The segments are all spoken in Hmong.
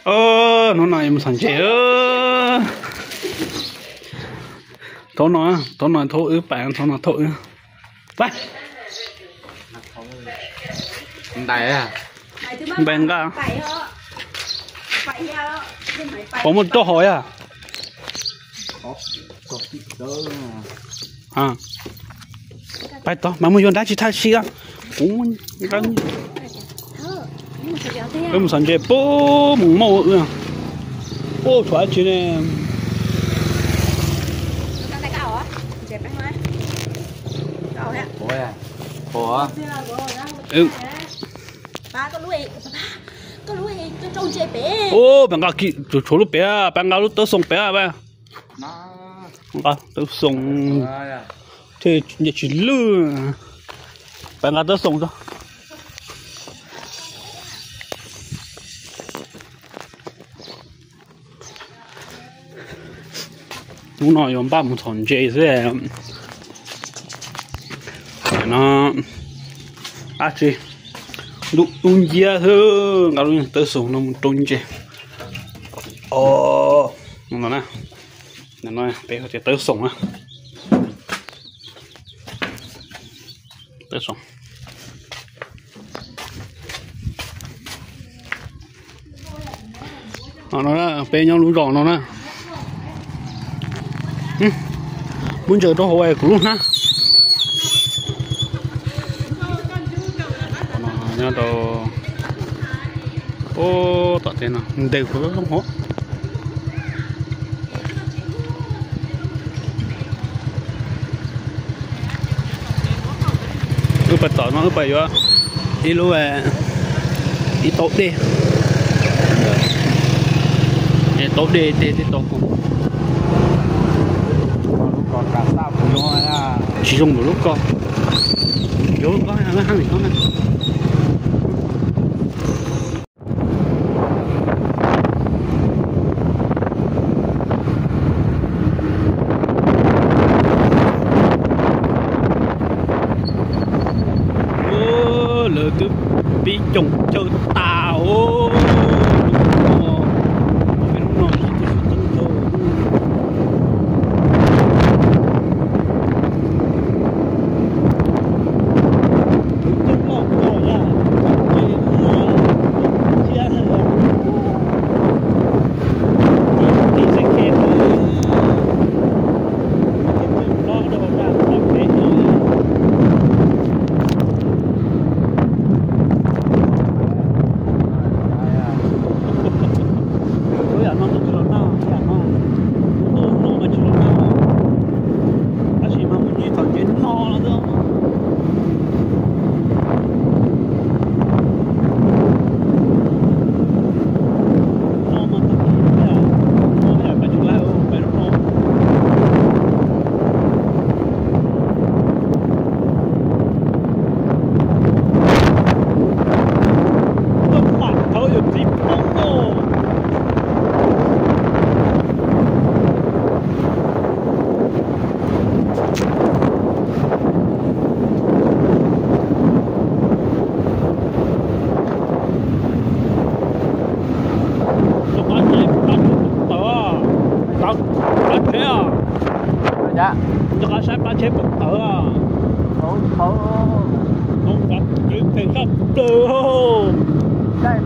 Hnub no yuav mus txhom ntses. Thaum no, thaum no thaum wb pais, thaum no thaum wb pais. Ntais, ntais nqa. Puas muaj rau hauv yog? Pais tod mas mus yuav dab tsi thaj si. Kuv nqa, wb mus txhom ntses puag mus mauj wb. Ua tshuav dab tsi ne? Ub, pais nqa, tshuav lub pem, pais nqa lub tawv xoom pem. Nqa tawv xoom, thiaj nce tsis lwj. Pais nqa tawv xoom tso. Hnub no yuav npaj mus txhom ntses xwb. No, dab tsi, ntuj dub nciab xwb, nqa lub tawv xoom no mus rau ntses. Os, no na, no peb tias tawv xoom na. Tawv xoom. No na, peb nyob lub zos no na. Muab ntsaws rau hauv kuv lub hnab. Nyob rau, ub, tom tej no ntws kuv lub hov. Wb pais tom no wb pais yuav ib lub, ib tauv dej, tauv dej tej teb tau koom. Tsis zoo npaum lub ko, yuav lub ko lub hab li ko na. Lawv twb pib coom chaw tas os. Lub yam no mas tsis los noj, lub yam no, lub no mas tsis los noj, tab sis mas mus ntsib txhom ntses no xwb. No mas tag kis no, no yam pais tsis laib, pais lub no. Tuaj pam thaum yus txiv poob los. Tus qab tsheb pab tsheb pom tawv, qab tsheb, tus qab saib pab tsheb pom tawv, tus qab tsheb phem saj plaws. Tsis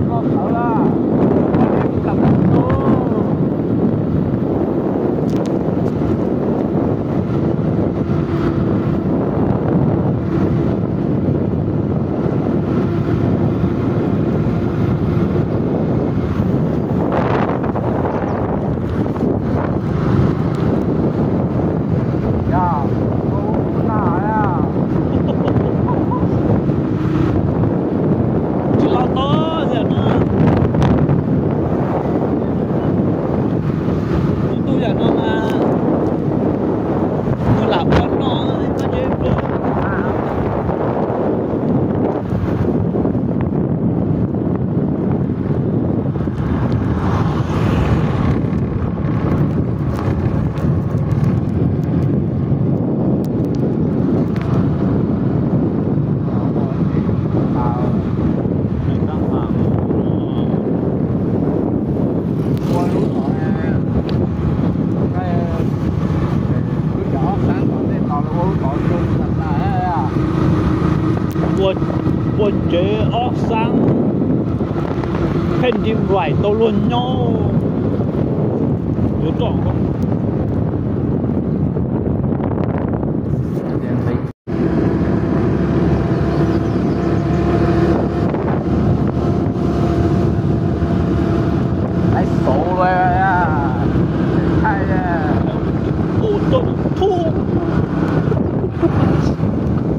los tau tiag na. Rais tau luag nyob yuav roj. Laib xauv,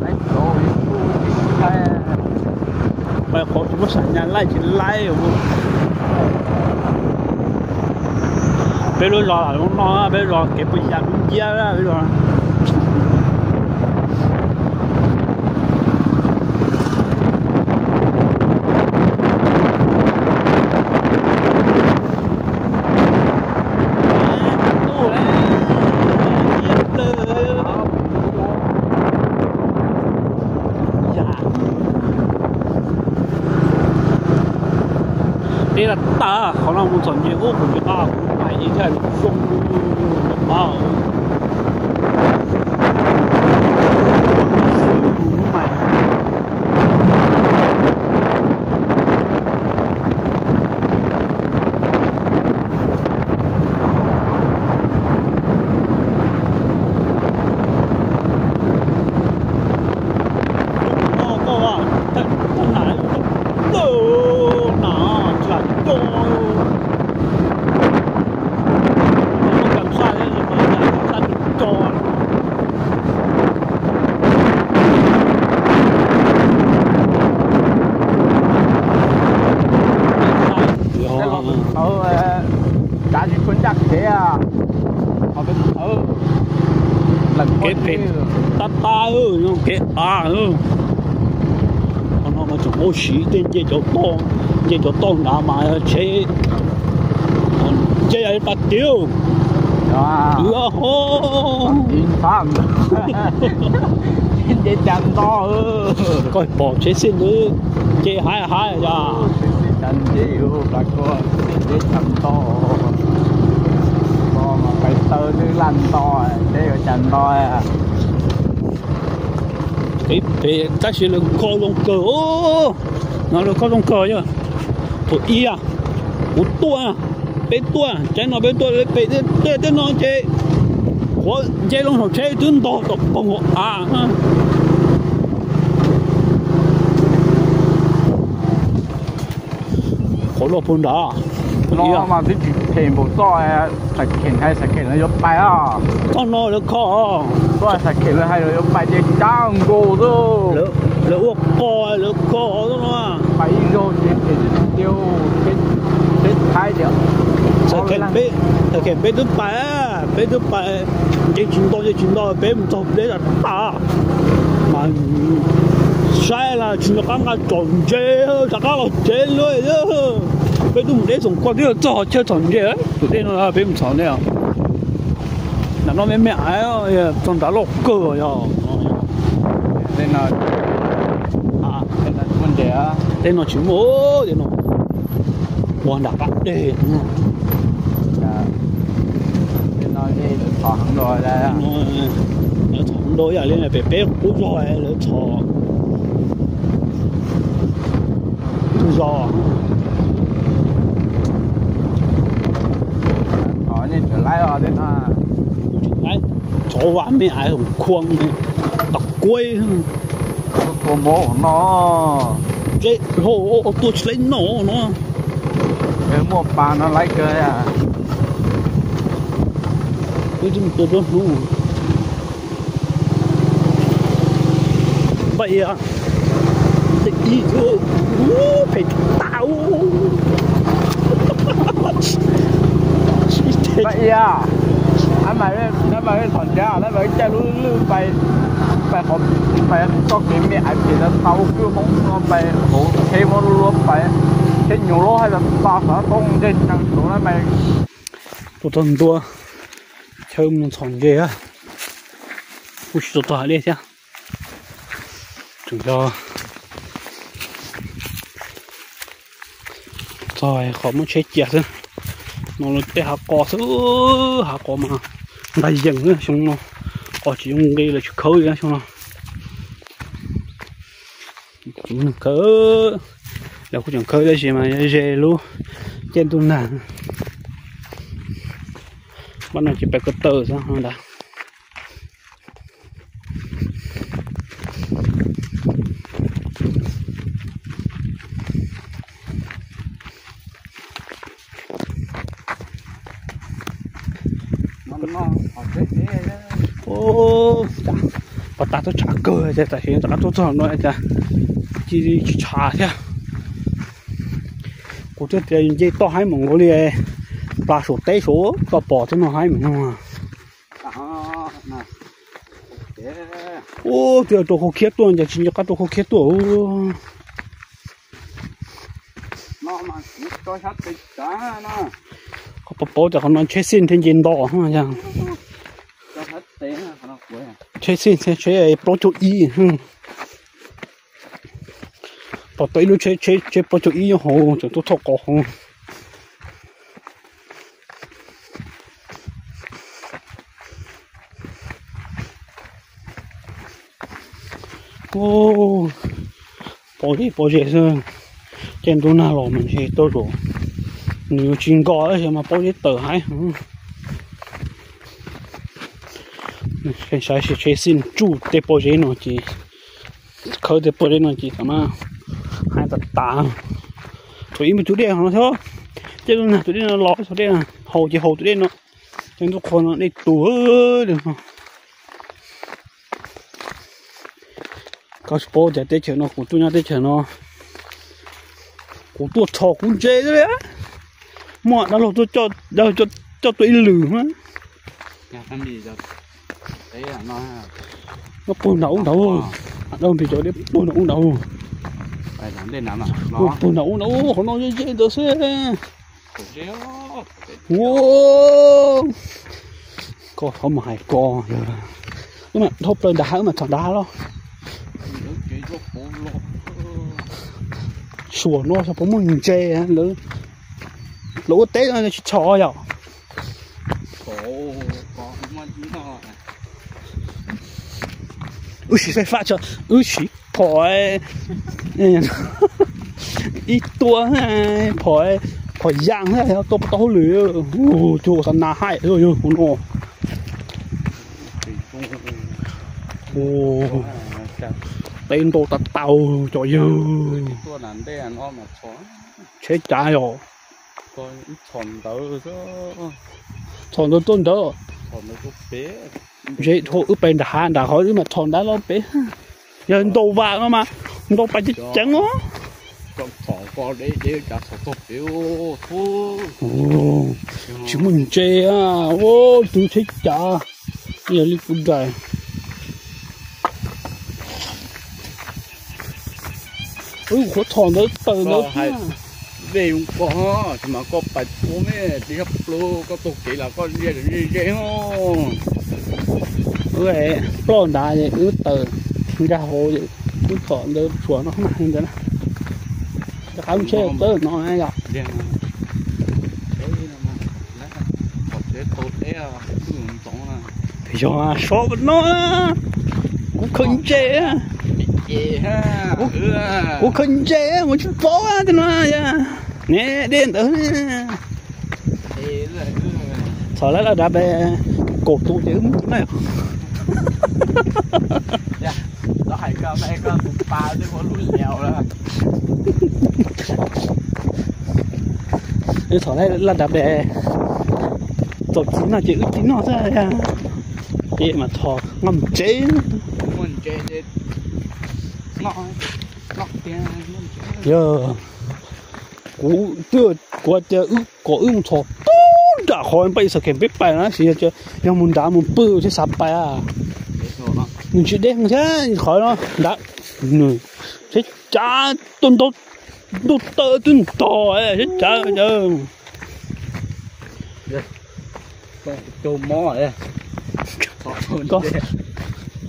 laib xauv, pais qhov tsis muaj sam nyas laij tsis laib. Peb lub zos los no, peb zos kev puas yam lub nciab peb zos. Teb laj tag qhov no mus txom nyem ub, kuv nco qab kuv pais ib thaj zoo. Thaum tsis tshua ncaj kev, kev phem tab tab, kev av. Qhov no mas tseem ua siv tej nce cov toj, nce cov toj nrad mas tsheb nce yam li pas tiag. Nce cas nto, koj pom tsheb xij nws nce haib haib yog. Nce cas nto, pais taw twb laj nto, tsheb yuav cas nto. Kev phem tab sis lawv kho zoo kawg. No lawv kho zoo kawg yog. Thaum ib kuv tuaj, peb tuaj tsaib no peb tuaj pem tej no ces qhuav nce loo saum tsheb twb ntog tom poog hauv av. Qhov loj puag nrad. No mas twb tsis phem npaum txoj xav khem hais xav khem no yuav pais os. Txoj no lawv kho, txoj xav khem lawv hais lawv yuav pais ces cab nkaus xwb. Lawv ua qos lawv kho xwb no. Pais ib zaug ces phem tiag, peb thaib tias xav khem peb twb pais, peb twb pais, nce tsis nto nce tsis nto peb mus txog deb tas tas. Mas saib las tsis nco qab nqa tsom ntses rov qab los tsev lawm. Peb twb mus deb xoom koj twb txog chaw txom ntse, tus dej no peb mus txhom nej. Nram no me me aiv, txog nrad loj kawg yog. Tej no tsis muaj, tej no ua nram qab deg. Lawv txhom ntau ib yam li pem peb qub zog lawv txhom. Tus zos, nej tseem laib os tej no. Txhov vam me aiv hoom khuam, tas kuaib, tua mov no, tsev hlo tuaj tsis laib noj no. Muaj pas no laib kawg. Wb twb mus tua tuab hnub. Npaj Ia, Npaj Ia, mas txhom ntses, mas caij lub lwj pais, pais qhov, pais txoj kev me aiv phem tas tas ua kwj hoob no pais hauv tsheb muab luaj pais, tsheb nyuag loj hais tas tas xav tau ntsej nees tus na mas. Tuaj txog ntua chaw mus txhom ntses, kuj tsis tau txog hais dej thiab. Tseem yog txog qhov muab tsheb cia xwb. No lawv tej hav qos xwb, hav qos mas nqaij yees xwb xyoo no, qos tsis zoo nqi lawv tsis khawb li xyoo no. Khawb, lawv kuj tseem khawb tab sis mas ze lub Caij ntuj nag, pab no ces pais ko taw xwb ntag. Pos tas tuaj tshav kawg ces tam sim rov qab tuaj txog no cas cia li tsis tshav thiab. Kuv twb tias nce toj haib mus nkaus li, plas saum teb saud toj pom thiab no haib mus no. Ub, twb rau khau khiab tuaj ces tsis nco qab rau khau khiab tuaj. Qhov paub paub tias qhov no tsheb xij thiaj nce nto. Tsheb xij thiab tsheb plaub caug ib. Pom tau ib lub tsheb, tsheb plaub caug ib nyob hauv tseem tuaj thauj qos hauv. Pob zeb pob zeb xwb, caij ntuj nag los mas ntshe tuaj zaum nws yuav tsis nkos tab sis mas pob zeb tawm haib. Saib tsheb xij tsuj tej pob zeb no ces, khawb tej pob zeb no ces tam no haib tas tas. Thaum ib mus tus dej no thiab, caij ntuj nag tus dej no los, tus dej haus ces haus tus dej no, caij ntuj qhua no dej tus li no. Koj tsis paub tias teb chaws no kuv tuaj nyob teb chaws no, kuv tuaj txhom kuv ntse xwb li. Muaj dab laug tuaj, dab laug coj tuaj ib lwm mas. Muab pug nram ub nrad, dab laug npis cov dej pug nram ub nrad. Pug nram ub nrad, qhov no ze ze ntawd xwb. Koj thov mus hais ko, wb mam dhau plaws nrad hav, wb mam txhom nrad hav los. Suam no xyov puas muaj ntse, lawv ua teb no tsis txhom yom. Wb siv faib fab tso, wb siv phom ib tua, phom, phom yas tua tau hauj lwm, cuag ua xa nas haib yog kuv no. Teb ntau tas tau cov yawg. Tsheb cav yom. Txhom ntawd tuaj ntawd. Ntshe dhau wb pais nram hav nram qhov wb mam txhom nrad los pem. Yog ntau vas no mas ntau pas ceev ceev os. Tsis muaj ntse, ua tus tsheb cav, yog li kuv nrais. Wb qhuav txhom ntawd tawm ntawd thiab. Vej zoo koj, tsis mas koj pais ua me tib sab plhu koj taug kev los koj ze ze ze. Wb ploj nrad wb tawm nkag hauv, wb txhom ntawd tshuav no mas ntawd na. Rov qab tsheb tawm no na yom. Yog so no, kuv khaws ntse, kuv khaws ntse mus tsis paub tej no. Ne dej ntawd. Txhom lawv laj dav pes kaum tus ces wb mus na. Wb txhom laj dav pes, txaus txiv noj ces wb txiv noj xwb. Ces mas txhom noj mus tsev. Yog kuv twb, kuv tias wb kom wb mus txhom tub nram qhov npaj xav kheem peb pais na, sis yog mus nrad mus pw thiab xav pais. Nws tsis deb thiab qhov no nrad, nws tsheb cav tuaj ntaug, ntuj taw twb ntog tsheb cav.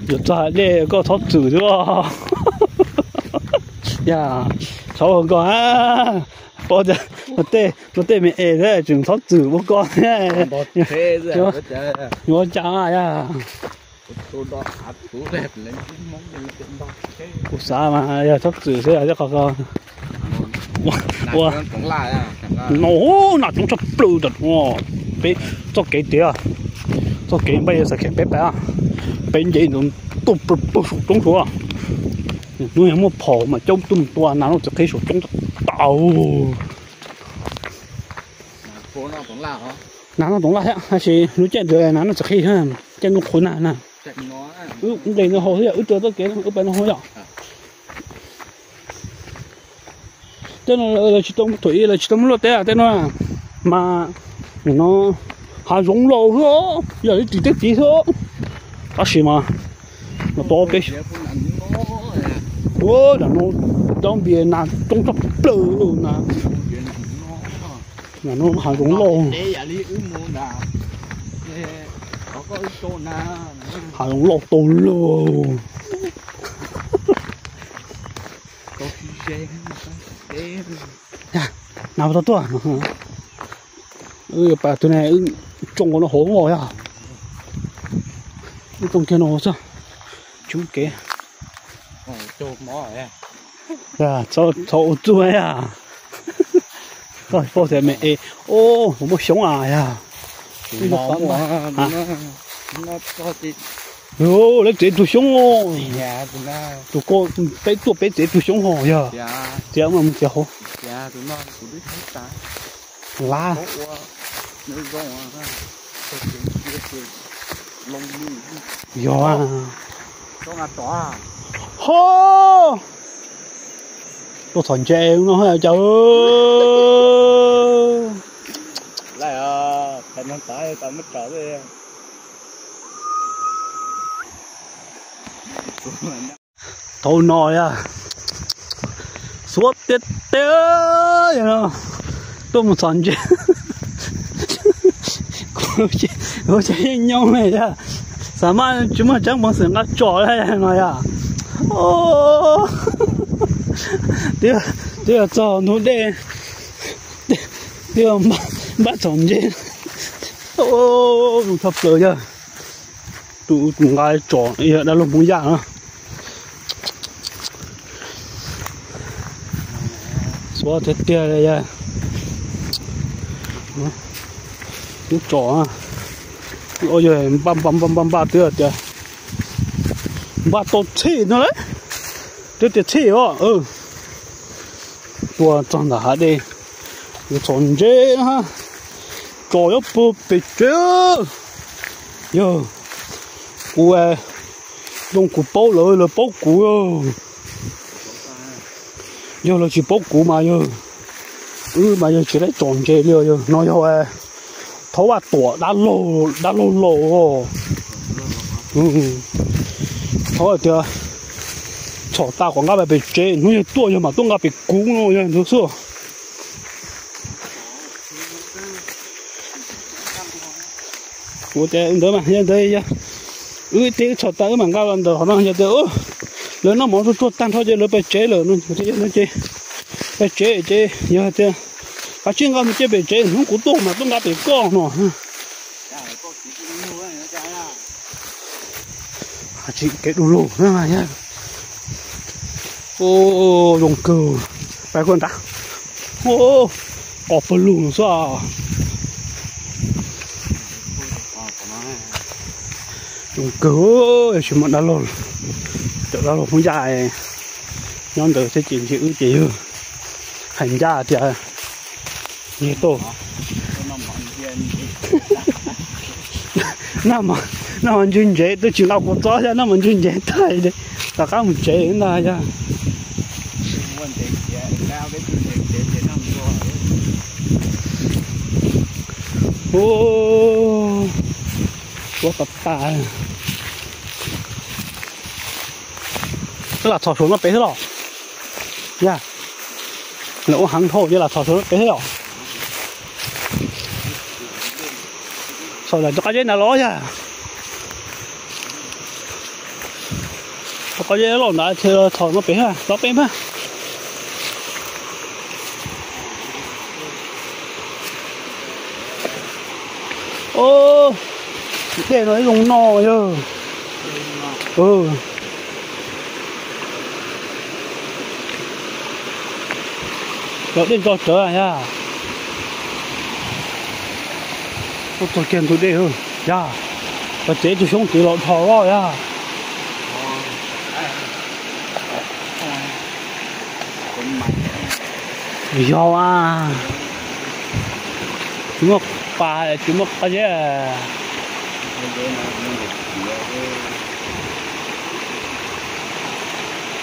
Yuav txog dej koj txhob txwm thiab. Yog, txhob ua koj, paub tias luag tej me es thiab tseem txhob txwm ua koj thiab. Yuav ua cas yog. Kuv xav mas yog txhob txwm xwb thiab qhov ko. Ua, no nws coob tshaj plaws tam no. Peb txoj kev tiag, txoj kev npaj yog xav khem peb pab, peb nce ntawd tuaj pawg saum roob suav. Hnub yog muaj phom mas coob tuaj mus tua nas noj txiv qhib saum roob tau. Nas noj toov laj thiab, tab sis lub caij ntawd nas noj txiv qhib, caij ntuj qhuav nag na. Wb nqis no hauv xwb, wb rau txoj kev wb pais no hauv yom. Tej no lawv tsis tau, thaum ub lawv tsis tau muaj luaj teb tej no, mas no hav zoov laus xwb, yog li ris teb tid xwb. Tab sis mas no tau peb, ua, no cov npias nas coob tshaj plaws na. No hav zoov laus, hav zoov laus tau lawm. Nas tau tuaj, wb yuav pais tus ne, wb tsoo no hauv os yog, wb tsoo kiag no xwb, tsis ua kev. Txhob ua txuj yog, koj paub tias me es, o, muaj xyoob a yog. Lawv tsev tug xyoob, tus ko peb tuaj peb tsev tug xyoob ho yog, txiav mas mus txiav hauv. Lav, yog, ho, tuaj txhom ntse no cas. Thaum no yog xuav tiag tiag, tuaj mus txhom ntse, kuv ces yeej nyob yog, xav mas tsis muaj tseeb peev xwm nqa tsom no yog. Twb yog txog ntug dej, twb yog npaj txhom ntse, zoo tshaj plaws yog. Tus nqa tsom yog dab laug Hmoob Yaj na. Xuav tiag tiag li yog. Lub tsom, yog npaj npaj npaj npaj twb tias npaj tau txhij no lawm, twb tias txhij os. Tuaj txog ntawm hav dej, yuav txhom ntse na, tsom yuav puag pem tsev. Yog kuv, zoo kuv paub lawv, lawv paub kuv. Yog lawv tsis paub kuv mas yog, wb mas yog tsis laib tsom ntse li os. No yog thaub vaj tuam dab laug laus. Thaub tias txhom tas kom nqa pem tsev, hnub yog tuaj yog mam tuaj nqa pem kuv no yog ntawd xwb. Kuv tias ntawd mas yog ntawd, wb tej wb txhom tas wb mam nqa los ntawm qhov no yog tias lawv noj mov tsuag tsuag tag nrho ces lawv pem tsev lawm no ces, pem tsev ces yog tias kav tsij nqa mus cia pem tsev, hnub kuv tuaj mas tuaj nqa pem koj no. Tsis kev du lug na. Zoo kawg, pais kuj nrad, qos pawg lug xwb. Zoo kawg, tsis muaj dab laug, cov dab laug Hmoob Yaj nyob ntawd thiab ces ntshe wb ces yog hais ncaj tias ntshe tuaj. Noj mov ntsis ntsev, twb tsis nqa kua txob thiab, noj mov ntsis ntsev tag li, rov qab mus tsev ntag yog. Ua tas tas. Twb lam txhom suav no pem xwb los? Yog, lawv ua heev dhau ces lam txhom suav no pem xwb los? Txhom lam rov qab zeb ntawd los yog? Rov qab zeb los ntawd ces txhom no pem, txhom pem mas. Dej no ib zoo no yog. Los dej nto tsawv yog. Tuaj txog kiag ntug dej yog. Los tsev tus xyoob tid los dhos loj yog. Yog a, tsis muaj pas tsis muaj qab zeb.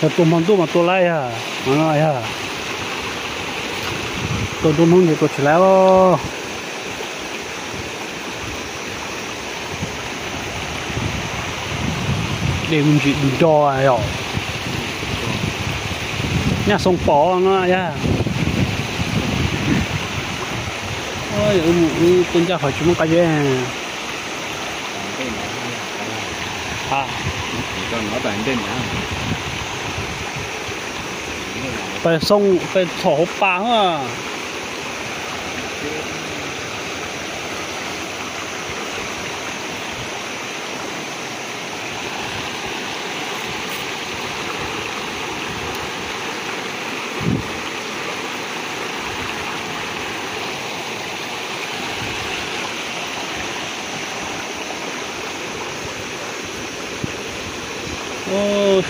Yog tua hmo ntuj mas tua laib yog, yog tua nruab hnub ntshe tua tsis laib os. Dej ntsis nro yom. Nyaj xoo pom no yog. Wb tuaj ncaj qhov tsis muaj qab zeb. Pais xoo pais txhom hauv pas.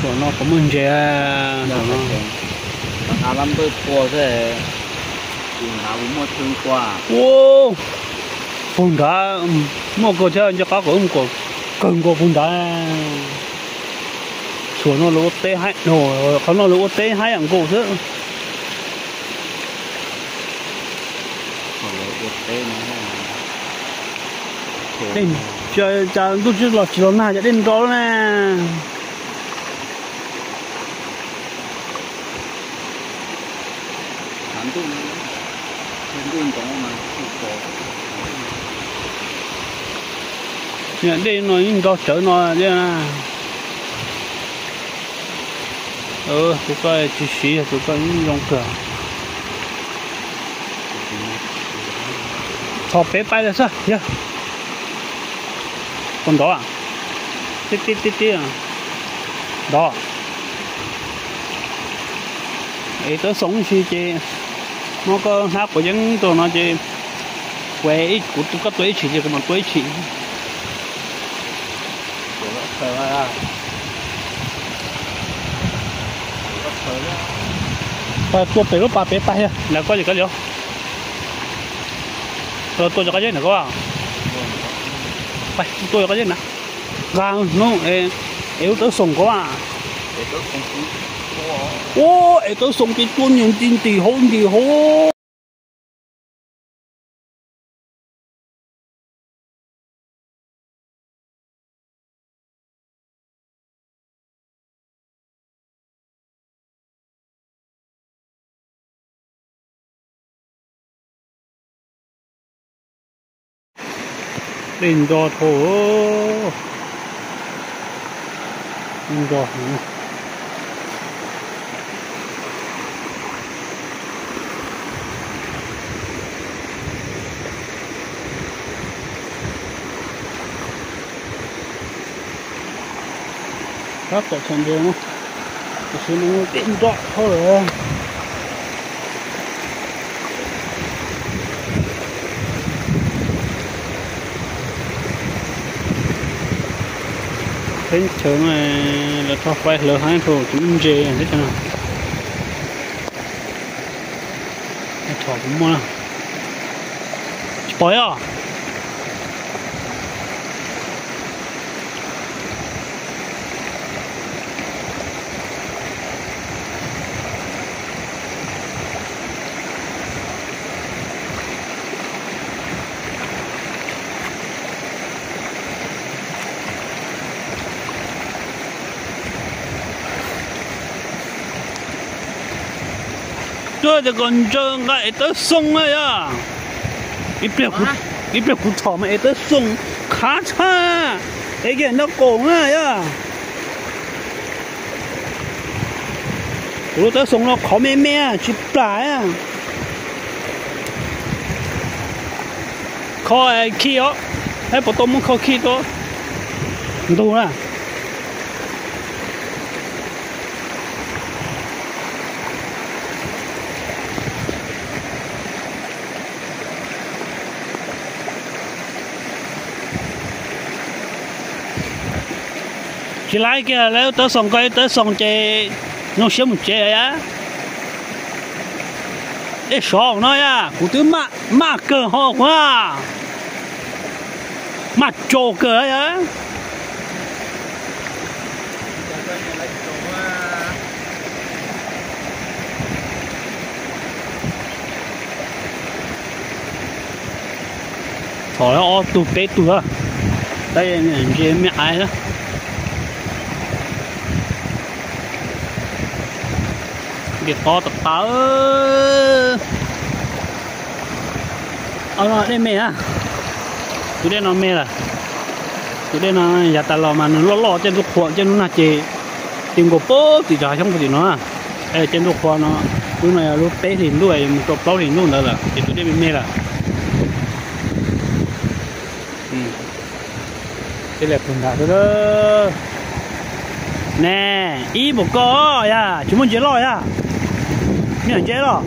Suam no puas muaj ntses? Suam no, ua, puag nrad muaj kawg thiab, nco qab kom wb mus kom kawg nkaus puag nrad. Suam no lawv ua teb haib, qhov no lawv ua teb haib yam nkaus xwb. Cas ntuj tsis los tsis los nag cas dej nro na. Dej no yeej nro tsawv no. Tus koj tsis siv, tus koj yeej zoo kawg. Txhos pem pais lawm xwb yog. Puas nrov? Tib tib tib tib. Nrov. Es tawb xoo ib si ces muab koj hnab quav yeeb rau no ces kuv, kuv koj tua ib tshim ces kuv mam tua ib tshim. Tua pem lub pas pem tag yog nram koj ces koj li. Tua cov qab zeb nram koj. Tua cov qab zeb na. Nqa hnub es lub tawb xoo koj. Ua es tawb xoo ces tua niam nti nti hauv nti hauv. Dej nro dhau, dej nro heev. Tab tom txhom ntses no, tam sim no dej nro dhau lawm. Teb chaws no lawv rho faib hlawv heev dhau tsis muaj ntses thiab. Tsis pom os. Tuaj tias kom ntsaws nqa ev tawb xoo na yog. Ib pliag kuv txhom mas ev tawb xoo qhov tshaj, ev kiag nraub qaum na yog. Kuv lub tawb xoo no qhov me me tsis plam. Kho khi os, saib puas tau muab kho khi tau ntug na. Tsis laib kiag, lawv tawv xoom ko, tawv xoom ces zoo siab mus tsev yam. Dej sov no yam, kuv twb maj kawg ho kuv, maj tsaus kawg yam. Txhom ob tug peb tug, tab ntse me aiv na. Nce qos tas tas. Dej me na, tus dej no me lawm. Tus dej no yav tas los mas nws loj loj, caij ntuj qhua caij ntuj nag ces ti nkaus pem tim cov hav xyoob tim no. Caij ntuj qhua no, lub no yog lub peb hlis ntuj mus rau plaub hlis ntuj ntawd lawm ces tus dej me me lawm. Tej li puag nrad xwb. Ne, ib npaum ko yam, tsis muaj ntses loj yam. Nyiam ntses loj.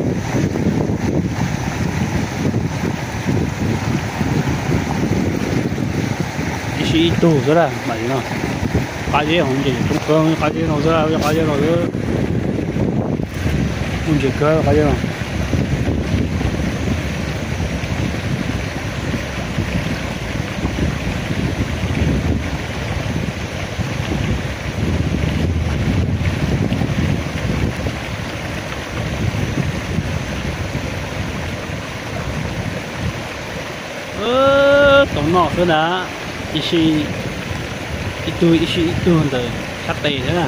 Ib sij ib tug xwb na, mam li no. Qab zeb hauv ntses coob kawg, qab zeb no xwb, qab zeb no xwb. Muaj ntses kawg qab zeb no. Tau noj xwb na, ib sij ib tug ib sij ib tug ntawm sab tes xwb na.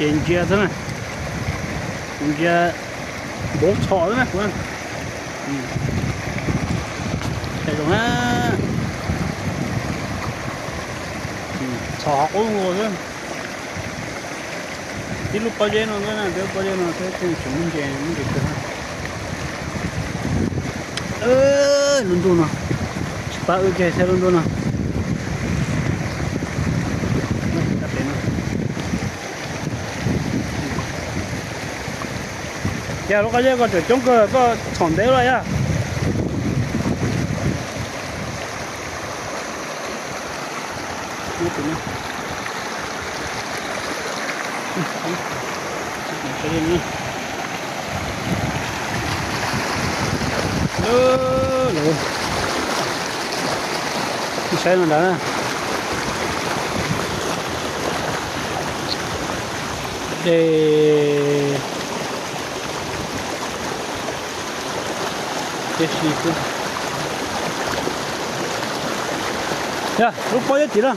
Ces ntsia xwb na, ntsia npov txhom xwb na kuv. Zoo na, txhom qub nkaus xwb. Tib lub pob zeb no xwb na, tib lub pob zeb no xwb, tseem muaj ntses, muaj ntses kawg. Lub ntuj no, tsis pab wb kiag thiab lub ntuj no. Yog lub qab zeb ko tseem coob kawg, koj txhom ntev los yog. Saib no ntawd na. Dej. Yog lub pob zeb tim no.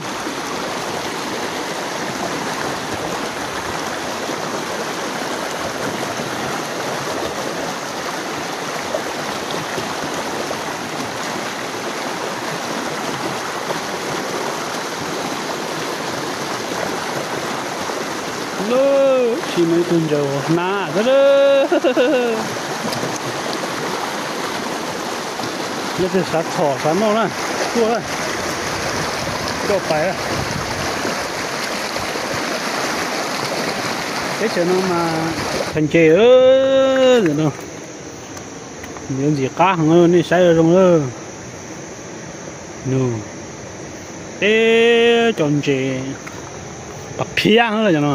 Lub tsis muaj ib tug ntsaum hnav xwb. Leej twg xav txhom xav noj na, tuaj na, coj pais na. Teb chaws no mas txhais ntses, ntawm no yuav ntxim qab heev, nej saib zoo zoo. Nws, peb cov ntses pas phiab no,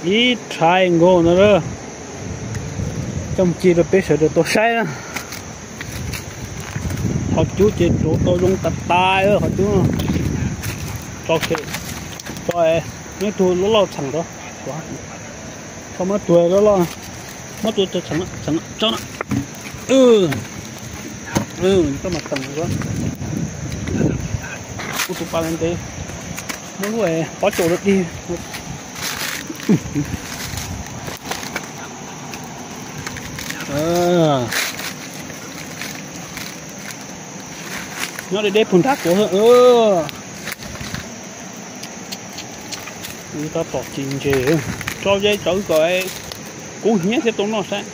ib rhais nkaus ntawd, coj ci rau peb sawv daws tau saib na. Qhov cub ces rauv tau zoo tas tas qhov cub no. Tso, tso, neb tug loj loj txheem rau, tso, muab tug loj loj, muab tug txheem, txheem tso na. Koj mas teem, kuv tus pas ntev, muab lub pob caus rau dig. Nyob deb deb puag nrad tuaj. Wb tab tom ci ntses, tso ze tsawv kom kub hnyiab thiab tau noj saib.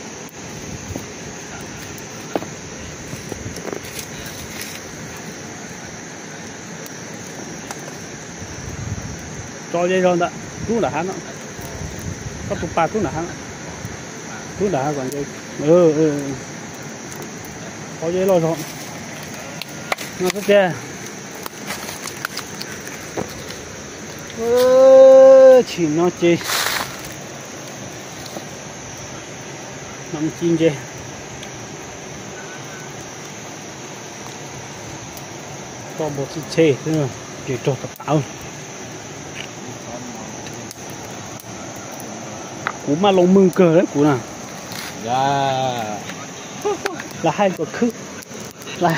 Tso ze zog ntawd, rub nram hav no. Koj tus pas rub nram hav no. Rub nram hav kom ntses. Tso ze loj zog. No xwb tiag. Tsim no ces no ci ntses. Toj npua txhij txhej xwb, ces rog tas tas. Kuv maj loo mwg kawg kuv na. Lam hais kom khwb, lam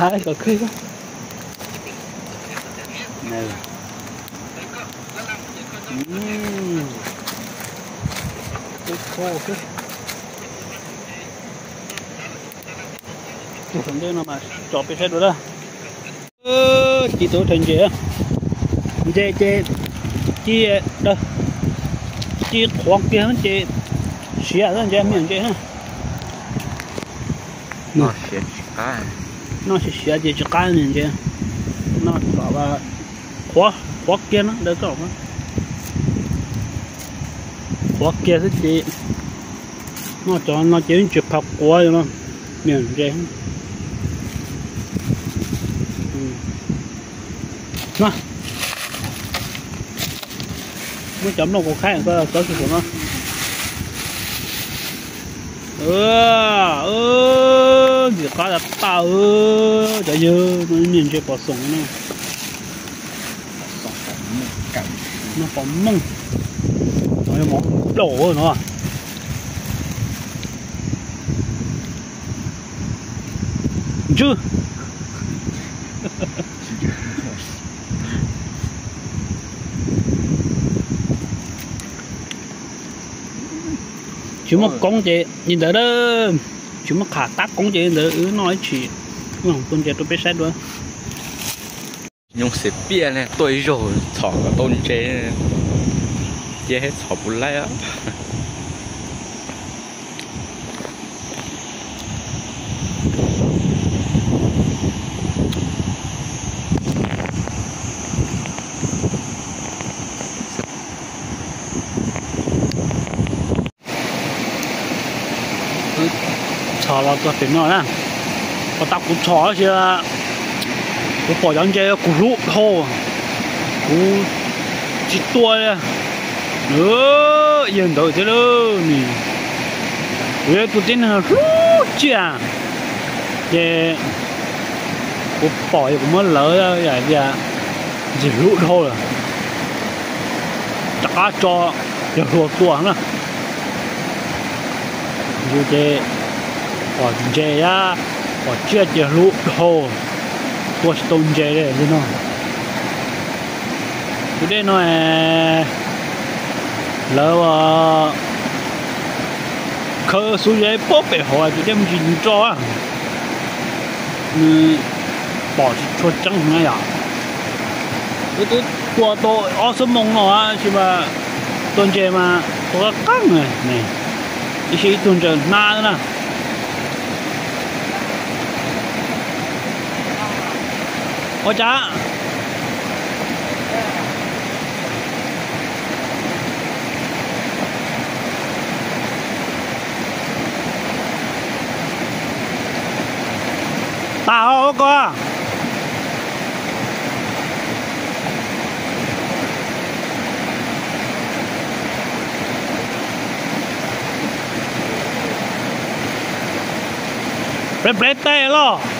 hais kom khwb. Tus saum ntej no mas tso peb saib dua na. Ci tau rhais ntses, ntses ces ci, ci qhuav kiag ces siav xwb ntses, me ntses na. Noj siav siav ces tsis qab me ntses. Noj kom qhuav, qhuav kiag no daws txoj, qhuav kiag xwb ces noj cov no ces tsis pha quav no, me ntses. Muab cov nplooj kuv qhaib koj txov xwm no. Ntxim qab tas tas, cov yawg, niag ntses pom xoom no. No pom mooj, no yog mov plaum no. Ntswb. Tsis muaj koob ces li ntawd, tsis muaj qhov tab koob ces li ntawd wb noj ib tshim, tua ntses rau peb saib dua. Nyob xim piaj ne, tua ib zaug txhom kom tau ntses, cia thiab txhom puv laib. Txhom los txog pem no na, ua tas kuv txhom tab sis kuv pom cov ntses kuv hlub dhau, kuv tsis tua li. Yawg ntawd thiab lauj, kuv yog tus tib neeg hlub tsiaj, ces kuv pom kuv muab lawv tias ntxim hlub dhau lawm, rov qab tso yawg hluas tua na. Yus ces pom ntses, pom tsiaj ces hlub dhau, tua tsis tau ntses li no. Tus dej no lawv khawb xub ze pob pem hauv tus dej me ntsis nro, nws pom tsis tshua tseeb na yom. Wb twb tua tau ob xuab moos no tab sis mas tua ntses mas tua qab qab, ib sij ib tug ntsaws hnab na. Ua cas tas ua ko. Plev plev tes los.